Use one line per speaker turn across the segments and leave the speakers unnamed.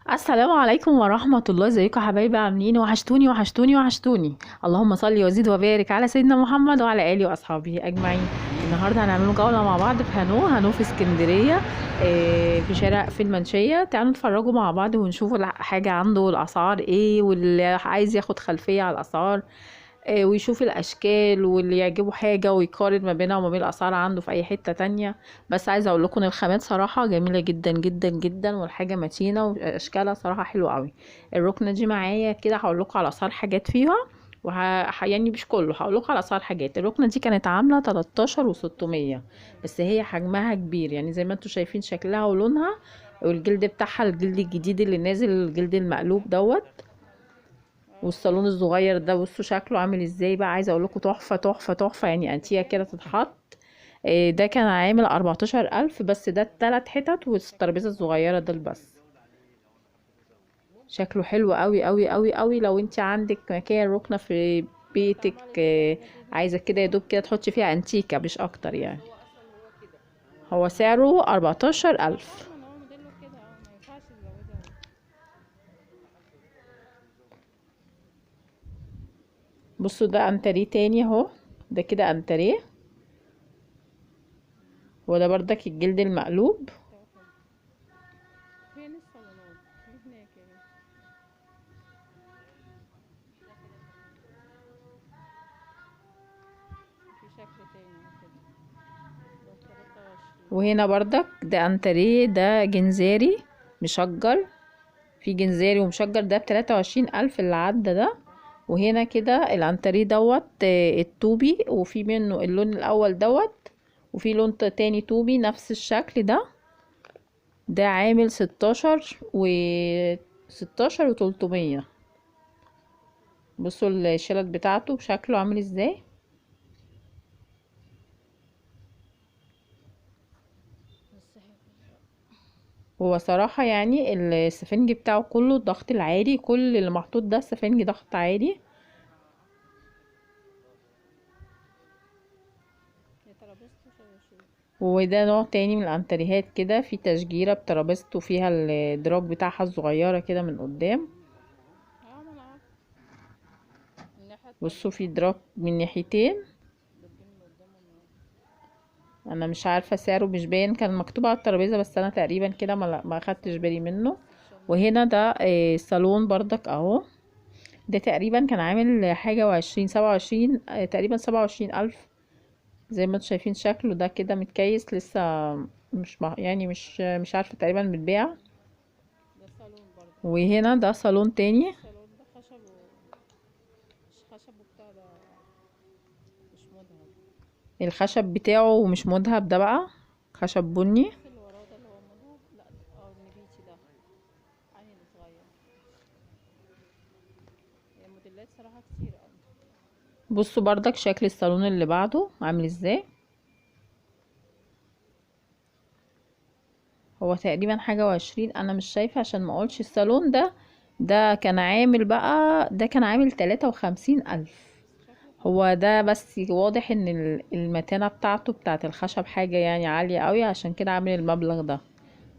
السلام عليكم ورحمة الله. ازيكم يا حبايبي؟ عاملين؟ وحشتوني وحشتوني وحشتوني. اللهم صل وزد وبارك على سيدنا محمد وعلى آله وأصحابه أجمعين. النهارده هنعمل جولة مع بعض في هانو في اسكندرية، في شارع في المنشية. تعالوا نتفرجوا مع بعض ونشوفوا الحاجة عنده، الأسعار ايه، واللي عايز ياخد خلفية على الأسعار ويشوف الاشكال واللي يعجبه حاجة ويقارن ما بينها وما بين الاسعار عنده في اي حتة تانية. بس عايزه اقول لكم الخامات صراحة جميلة جدا جدا جدا، والحاجة متينة واشكالها صراحة حلوة قوي. الركنه دي معايا كده هقول لكم على اسعار حاجات فيها، يعني مش كله، هقول لكم على اسعار حاجات. الركنه دي كانت عامله 13,600، بس هي حجمها كبير، يعني زي ما انتم شايفين شكلها ولونها والجلد بتاعها، الجلد الجديد اللي نازل، الجلد المقلوب دوت، والصالون الصغير ده بصوا شكله عامل ازاي بقى. عايزه اقول لكم تحفة تحفة تحفة، يعني انتيه كده تتحط. ده كان عامل 14,000 بس، ده التلات حتت والترابيزه الصغيرة ده بس. شكله حلو قوي قوي قوي قوي. لو انت عندك مكان ركنه في بيتك عايزه كده يا دوب كده تحطي فيها انتيكه مش اكتر، يعني هو سعره 14,000. بصوا ده انتريه تاني اهو، ده كده انتريه، وده بردك الجلد المقلوب.
فين الصالونات؟ هناك يعني. في شكل تاني كده.
وهنا بردك ده انتريه، ده جنزاري مشجر، في جنزاري ومشجر، ده ب23,000 اللي عدى ده. وهنا كده الانتريه دوت الطوبي، وفي منه اللون الاول دوت، وفي لون تاني طوبي نفس الشكل ده، ده عامل 16,300. بصوا الشلت بتاعته بشكله عامل ازاي. هو صراحة يعني السفنج بتاعه كله الضغط العالي، كل اللي محطوط ده سفنج ضغط عالي. وده نوع تاني من الانتريهات كده، في تشجيرة بترابيزته فيها الدراج بتاعها الصغيرة كده من قدام. بصوا في دراج من ناحيتين، انا مش عارفه سعره مش باين، كان مكتوب على الترابيزة بس انا تقريبا كده ما اخدتش بالي منه. وهنا ده صالون بردك اهو، ده تقريبا كان عامل حاجة وعشرين، 27 تقريبا، 27,000. زي ما انتم شايفين شكله ده كده متكيس لسه، مش يعني مش عارفه تقريبا متباع. وهنا ده صالون تاني، الخشب بتاعه مش مذهب، ده بقى خشب بني. بصوا بردك شكل الصالون اللي بعده عامل ازاي. هو تقريبا حاجة وعشرين، انا مش شايفة عشان ما اقولش. الصالون ده كان عامل بقى، ده كان عامل 53,000. هو ده بس واضح ان المتانة بتاعته بتاعت الخشب حاجة يعني عالية قوي، عشان كده عامل المبلغ ده.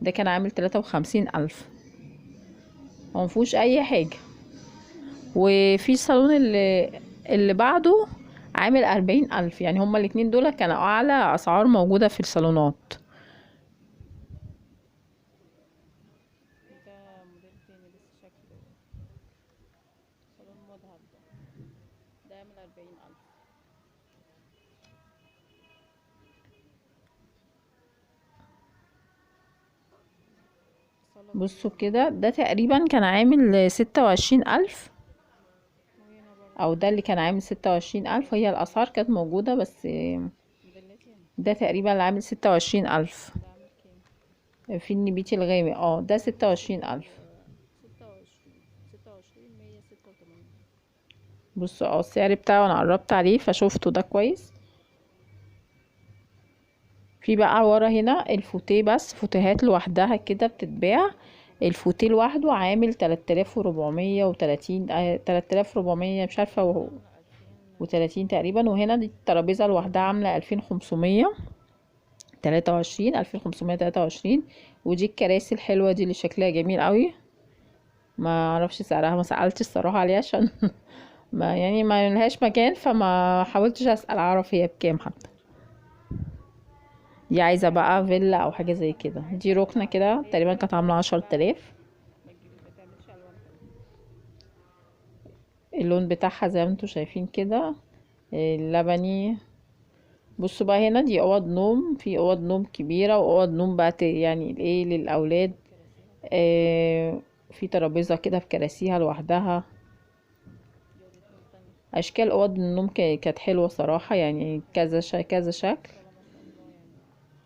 ده كان عامل 53,000، هو مفيهوش اي حاجة. وفي الصالون اللي بعده عامل 40,000، يعني هما الاتنين دول كانوا اعلى اسعار موجودة في الصالونات.
ده موديل تاني بس شكله صالون مذهب، ده عامل 40,000.
بصوا كده ده تقريبا كان عامل 26,000، او ده اللي كان عامل 26,000. هي الاسعار كانت موجودة، بس ده تقريبا اللي عامل 26,000. في النبيتي الغامق ده 26,000. بصوا السعر بتاعه انا قربت عليه فشوفته ده كويس. في بقى ورا هنا الفوتيه، بس فوتيهات لوحدها كده بتتباع. الفوتيه لوحده عامل 3430، 3400 مش عارفه و30 تقريبا. وهنا دي الترابيزة لوحدها عامله 2523، 2523. ودي الكراسي الحلوة دي اللي شكلها جميل قوي، ما اعرفش سعرها، ما سألتش الصراحة عليها عشان ما يعني ما لهاش مكان، فما حاولتش اسأل اعرف هي بكام حتى. دي عايزة بقى فيلا او حاجة زي كده. دي ركنة كده تقريبا كانت عاملة 10,000. اللون بتاعها زي ما انتوا شايفين كده اللبني. بصوا بقى هنا دي اوض نوم، في اوض نوم كبيرة واوض نوم بقى يعني الايه للاولاد. في ترابيزة كده بكراسيها لوحدها. اشكال اوض النوم كانت حلوة صراحة، يعني كذا كذا شكل.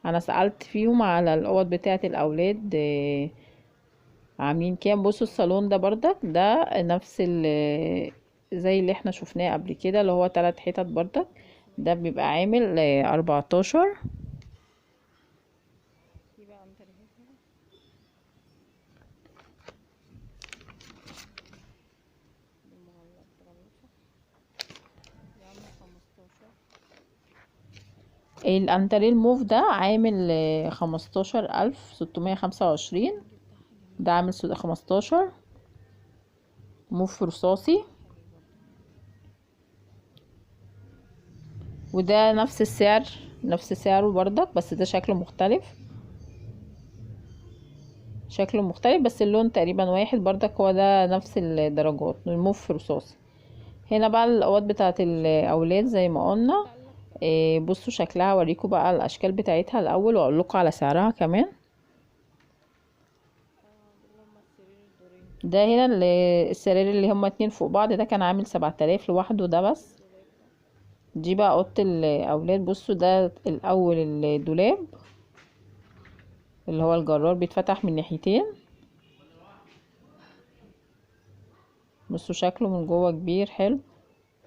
انا سألت فيهم على الاوض بتاعة الاولاد عاملين كام. بصوا الصالون ده بردك ده نفس زي اللي احنا شفناه قبل كده، اللي هو 3 حتت بردك. ده بيبقى عامل 14. الانتريه الموف ده عامل 15,625. ده عامل 15، موف رصاصي. وده نفس السعر، نفس سعره بردك، بس ده شكله مختلف، شكله مختلف بس اللون تقريبا واحد بردك، هو ده نفس الدرجات، الموف رصاصي. هنا بقى الاوض بتاعت الاولاد زي ما قلنا. بصوا شكلها، اوريكم بقى الاشكال بتاعتها الاول واقول لكم على سعرها كمان. ده هنا السرير اللي هما 2 فوق بعض، ده كان عامل 7000 لوحده ده بس. دي بقى اوضه الاولاد. بصوا ده الاول الدولاب اللي هو الجرار بيتفتح من ناحيتين. بصوا شكله من جوه كبير حلو.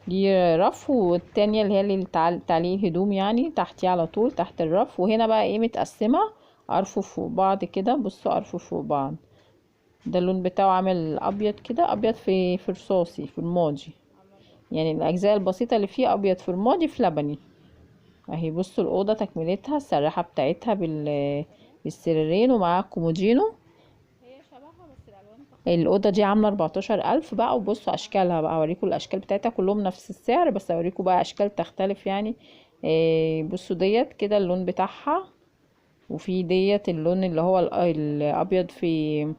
دي رف، والتانية اللي هي اللي تعليق الهدوم يعني تحتيه على طول تحت الرف. وهنا بقى ايه متقسمة ارفف فوق بعض كده. بصوا ارفف فوق بعض. ده اللون بتاعه عامل ابيض كده، ابيض في رصاصي في الماضي، يعني الاجزاء البسيطة اللي فيه ابيض في الماضي في لبني اهي. بصوا الاوضة تكملتها، السراحة بتاعتها بالسريرين ومعاها كومودينو. الاوضه دي عامله 14,000 بقى. وبصوا اشكالها بقى، اوريكم الاشكال بتاعتها كلهم نفس السعر، بس اوريكم بقى اشكال تختلف يعني. بصوا ديت كده اللون بتاعها، وفي ديت اللون اللي هو الابيض في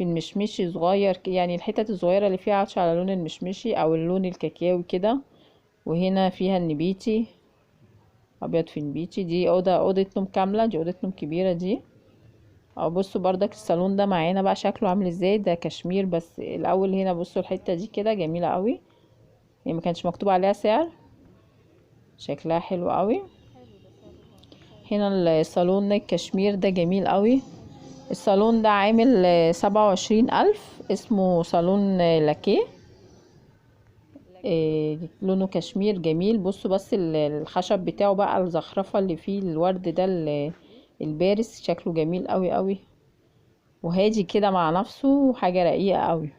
المشمشي صغير، يعني الحتت الصغيره اللي فيها عطش على لون المشمشي او اللون الكاكاوي كده. وهنا فيها النبيتي، ابيض في النبيتي. دي اوضه نوم كامله، دي اوضه نوم كبيره دي. او بصوا بردك الصالون ده معانا بقى شكله عامل ازاي، ده كشمير بس الاول. هنا بصوا الحته دي كده جميله قوي، يعني ما كانش مكتوب عليها سعر، شكلها حلو قوي. هنا الصالون الكشمير ده جميل قوي. الصالون ده عامل 27,000، اسمه صالون لاكيه، لونه كشمير جميل. بصوا بس الخشب بتاعه بقى، الزخرفه اللي فيه الورد ده البارز، شكله جميل قوي قوي وهادي كده مع نفسه، وحاجه رقيقه قوي.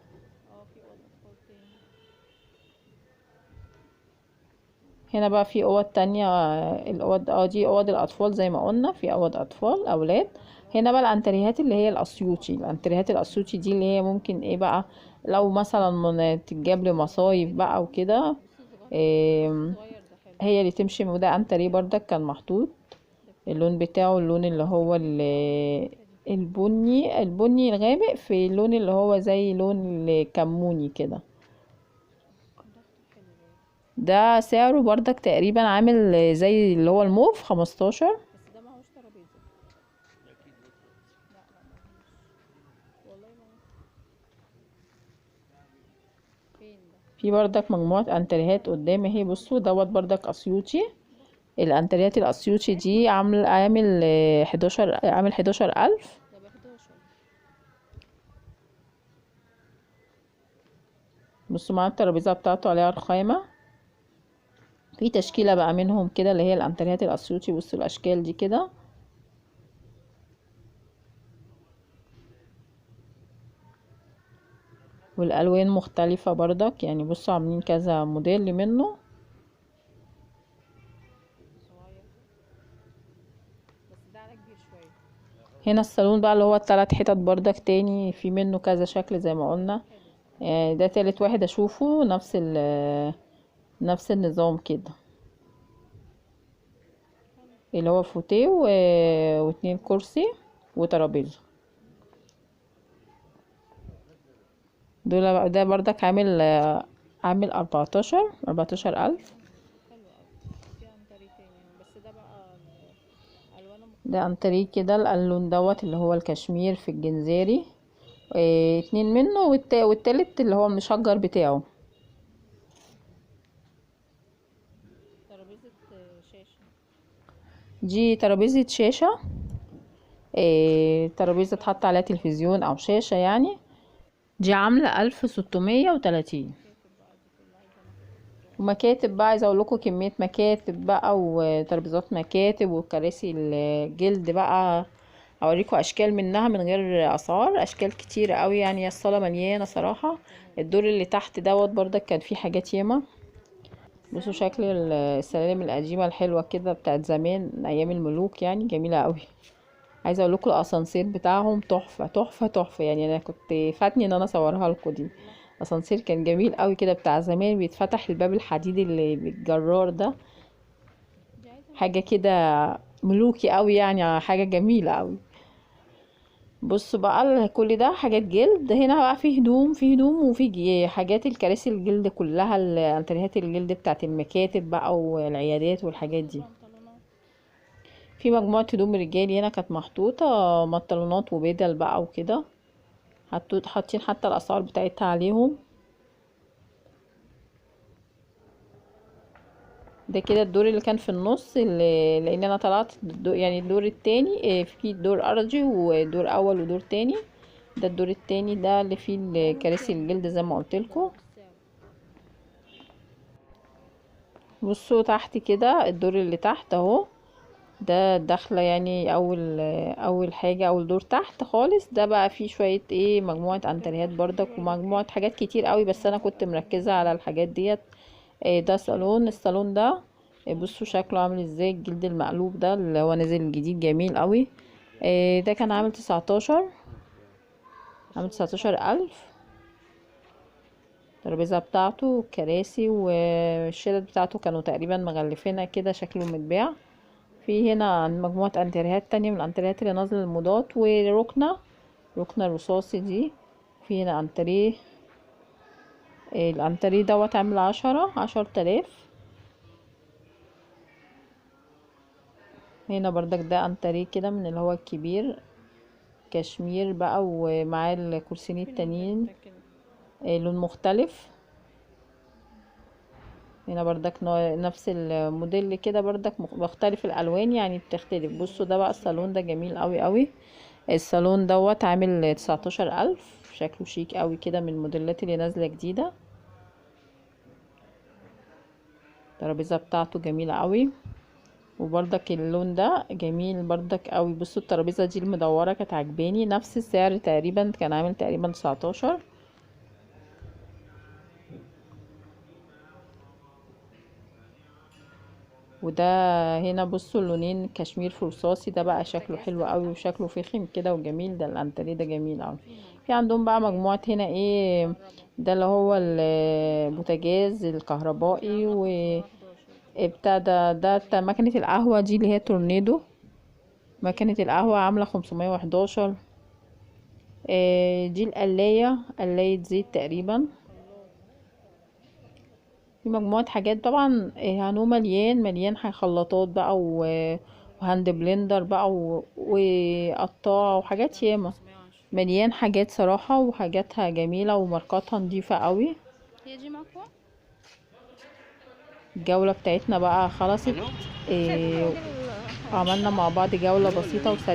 هنا بقى في اوض تانية، الاوض دي اوض الاطفال زي ما قلنا، في اوض اطفال اولاد. هنا بقى الانتريهات اللي هي الاسيوطي، الانتريهات الاسيوطي دي اللي هي ممكن ايه بقى لو مثلا تتجاب لمصايف بقى وكده، هي اللي تمشي. وده انتريه بردك كان محطوط، اللون بتاعه اللون اللي هو البني، البني الغامق في اللون اللي هو زي لون الكموني كده. ده سعره بردك تقريبا عامل زي اللي هو الموف 15.
بس ده معهوش ترابيزه. لا لا والله ما فين ده.
في بردك مجموعة انتريهات قدامي اهي. بصوا دوت بردك اسيوطي، الانتريهات الاسيوطي دي عامل 11، عامل 11,000.
ده ب 11.
بصوا معاه الترابيزه بتاعته عليها رخامه. في تشكيله بقى منهم كده اللي هي الانتريهات الاسيوطي. بصوا الاشكال دي كده، والالوان مختلفه بردك، يعني بصوا عاملين كذا موديل منه. هنا الصالون بقى اللي هو التلات حتت بردك تاني، في منه كذا شكل زي ما قلنا. ده تالت واحد اشوفه نفس النظام كده، اللي هو فوتيه واتنين كرسي وترابيزة. دول ده بردك عامل 14,000. ده انتريه كده اللون دوت اللي هو الكشمير في الجنزاري، اتنين منه والتالت اللي هو المشجر بتاعه.
ترابيزة شاشة،
دي ترابيزة شاشة، ترابيزة اتحط عليها تلفزيون او شاشة يعني. دي عاملة 1630. ومكاتب بقى، عايزة اقول لكم كمية مكاتب بقى وترابيزات مكاتب وكراسي الجلد بقى، اوريكم اشكال منها من غير اسعار، اشكال كتيرة قوي يعني. الصالة مليانة صراحة. الدور اللي تحت دوت برضك كان فيه حاجات ياما. بصوا شكل السلالم القديمة الحلوة كده بتاعت زمان ايام الملوك يعني، جميلة قوي. عايزة اقول لكم الاسانسير بتاعهم تحفة تحفة تحفة يعني، انا كنت فاتني ان انا اصورها لكم. دي اسانسير كان جميل قوي كده بتاع زمان، بيتفتح الباب الحديد اللي بالجرار ده، حاجة كده ملوكي قوي يعني، حاجة جميلة قوي. بصوا بقى كل ده حاجات جلد. هنا بقى في هدوم، في هدوم وفي حاجات الكراسي الجلد كلها، الانتريهات الجلد بتاعت المكاتب بقى والعيادات والحاجات دي. في مجموعة هدوم رجالي هنا كانت محطوطة، بنطلونات وبدل بقى وكده، حاطين حتى الاسعار بتاعتها عليهم. ده كده الدور اللي كان في النص، اللي لان انا طلعت يعني الدور التاني، في دور ارضي ودور اول ودور تاني. ده الدور التاني ده اللي فيه الكراسي الجلد زي ما قلت لكم. بصوا تحت كده الدور اللي تحت اهو، ده الدخله يعني اول حاجه، اول دور تحت خالص. ده بقى فيه شويه مجموعه انتريهات بردك ومجموعه حاجات كتير قوي، بس انا كنت مركزه على الحاجات ديت. ده صالون، الصالون ده بصوا شكله عامل ازاي، الجلد المقلوب ده اللي هو نازل جديد جميل قوي. ده كان عامل 19، عامل 19,000. الترابيزه بتاعته والكراسي والشدد بتاعته كانوا تقريبا مغلفينها كده، شكله متباع. في هنا مجموعة انتريهات تانية من الانتريهات اللي نازلة الموضات، وركنة، ركنة الرصاصي دي. في هنا انتريه، الانتريه دوت عامل 10,000. هنا بردك ده انتريه كده من اللي هو الكبير، كشمير بقى ومعاه الكرسيين التانيين، لون مختلف. هنا بردك نفس الموديل كده بردك مختلف الالوان يعني بتختلف. بصوا ده بقى الصالون ده جميل قوي قوي. الصالون دوت عامل 19,000، شكله شيك قوي كده من الموديلات اللي نازله جديده. الترابيزه بتاعته جميله قوي، وبردك اللون ده جميل بردك قوي. بصوا الترابيزه دي المدوره كانت عجباني، نفس السعر تقريبا، كان عامل تقريبا 19. وده هنا بصوا اللونين كشمير في رصاصي، ده بقى شكله حلو قوي وشكله فخم كده وجميل. ده الانتريه ده جميل قوي. في عندهم بقى مجموعة هنا ده اللي هو البوتاجاز الكهربائي و بتاع ده مكنة القهوة دي اللي هي تورنيدو، مكنة القهوة عاملة 511. دي القلاية، قلاية زيت تقريبا. في مجموعة حاجات طبعا هانو مليان مليان خلاطات بقى و hand blender بقى وقطاعة وحاجات ياما، مليان حاجات صراحة، وحاجاتها جميلة وماركاتها نضيفة قوي.
هي دي مكوى.
الجولة بتاعتنا بقى خلصت، عملنا مع بعض جولة بسيطة وسريعة.